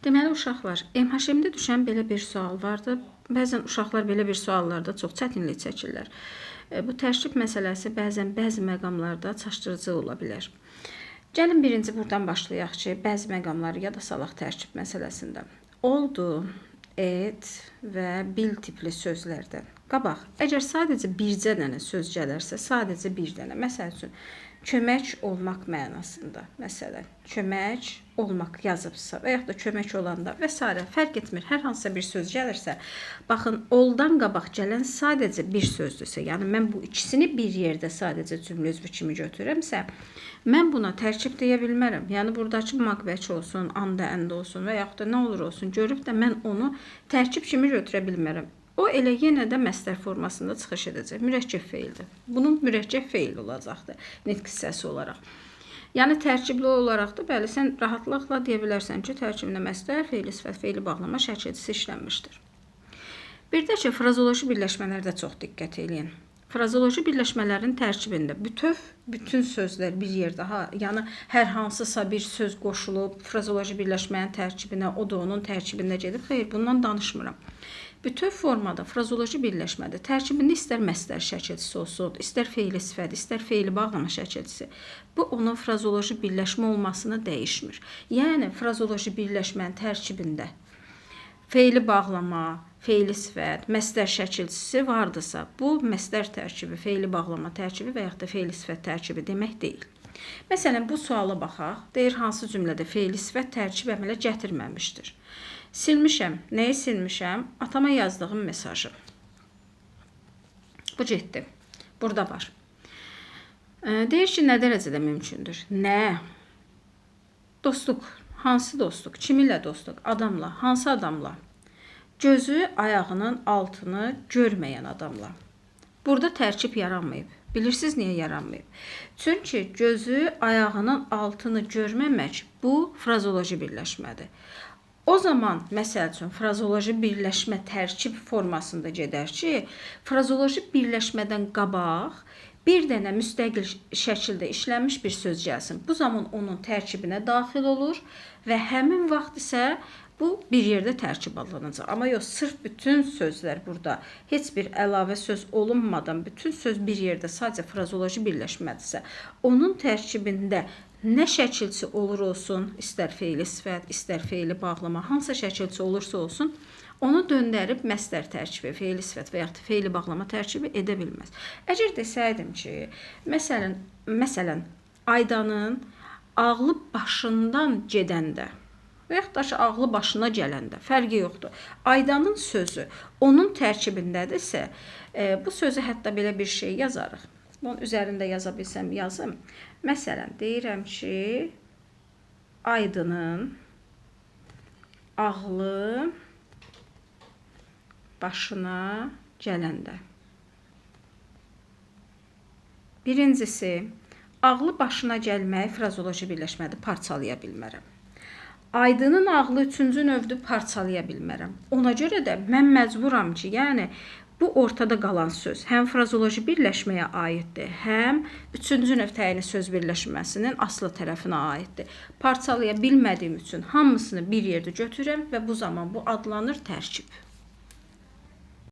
Deməli uşaqlar, MHM-də düşən belə bir sual vardı. Bəzən uşaqlar belə bir suallarda çox çətinlik çəkirlər. Bu tərkib məsələsi bəzən bəzi məqamlarda çaşdırıcı ola bilər. Gəlin birinci buradan başlayaq ki, bəzi məqamları yada salaq tərkib məsələsində. Oldu, et və bil tipli sözlərdən qabaq, əgər sadəcə bircə dənə söz gələrsə, sadəcə bir dənə, məsəl üçün, kömək olmaq mənasında, məsələn, kömək olmaq yazıbsa və yaxud da kömək olanda və s. fərq etmir, hər hansısa bir söz gəlirsə, baxın, oldan qabaq gələn sadəcə bir sözdürsə, yəni mən bu ikisini bir yerdə sadəcə cümlə üzvü kimi götürürəmsə, mən buna tərkib deyə bilmərəm. Yəni buradakı maqbəç olsun, anda, əndə olsun və yaxud da nə olur olsun, görüb də mən onu tərkib kimi götürə bilmərəm. O elə yenə də məstər formasında çıxış edəcək. Mürəkkəb feildir. Bunun mürəkkəb feil olacaqdır nitq hissəsi olaraq. Yəni tərkibli olaraq da bəli, sən rahatlıqla deyə bilərsən ki, tərkibində məstər, feili sifət, feili bağlama şəkilçisi işlənmişdir. Bir də ki, frazoloji birləşmələrdə çox diqqət eləyin. Frazoloji birləşmələrin tərkibində bütün sözlər bir yerdə, ha, yəni hər hansısa bir söz qoşulub frazoloji birləşmənin tərkibinə, o da onun tərkibində gedib. Xeyr, bundan danışmıram. Bütöv formada frazoloji birləşmədə tərkibində istər məstər şəkilçisi olsun, istər feili sifət, istər feili bağlama şəkilçisi, bu onun frazoloji birləşmə olmasını dəyişmir. Yəni frazoloji birləşmənin tərkibində feili bağlama, feili sifət, məstər şəkilçisi vardısa, bu məstər tərkibi, feili bağlama tərkibi və yaxud da feili sifət tərkibi demək deyil. Məsələn, bu suala baxaq. Deyir, hansı cümlədə feili sifət tərkib əmələ gətirməmişdir? Silmişəm. Nəyi silmişəm? Atama yazdığım mesajı. Bu getdi. Burada var. Deyir ki, nə dərəcədə mümkündür? Nə? Dostluq. Hansı dostluq? Kiminlə dostluq? Adamla. Hansı adamla? Gözü ayağının altını görməyən adamla. Burada tərkib yaranmayıb. Bilirsiniz niyə yaranmayıb? Çünki gözü ayağının altını görməmək bu frazoloji birləşmədir. O zaman, məsəl üçün, frazoloji birləşmə tərkib formasında gedər ki, frazoloji birləşmədən qabaq bir dənə müstəqil şəkildə işlənmiş bir söz gəlsin. Bu zaman onun tərkibinə daxil olur və həmin vaxt isə bu bir yerdə tərkib adlanacaq. Amma yox, sırf bütün sözlər burada heç bir əlavə söz olunmadan bütün söz bir yerdə sadəcə frazoloji birləşmədirsə, onun tərkibində nə şəkilçi olur olsun, istər feili sifət, istər feili bağlama, hansı şəkilçi olursa olsun, onu döndərib məstər tərkibi, feili sifət və yaxud feili bağlama tərkibi edə bilməz. Əgər desəydim ki, məsələn, Aydanın ağlı başından gedəndə və yaxud da ki, ağlı başına gələndə, fərqi yoxdur. Aydanın sözü onun tərkibindədirsə, bu sözü hətta belə bir şey yazarıq. Bunun üzərində yaza bilsəm, yazım. Məsələn, deyirəm ki, Aydının ağlı başına gələndə. Birincisi, ağlı başına gəlmək frazoloji birləşmədir, parçalaya bilmərəm. Aydının ağlı üçüncü növdür, parçalaya bilmərəm. Ona görə də mən məcburam ki, yəni bu ortada qalan söz həm frazoloji birləşməyə aiddir, həm üçüncü növ təyini söz birləşməsinin aslı tərəfinə aiddir. Parçalaya bilmədiyim üçün hamısını bir yerdə götürürəm və bu zaman bu adlanır tərkib.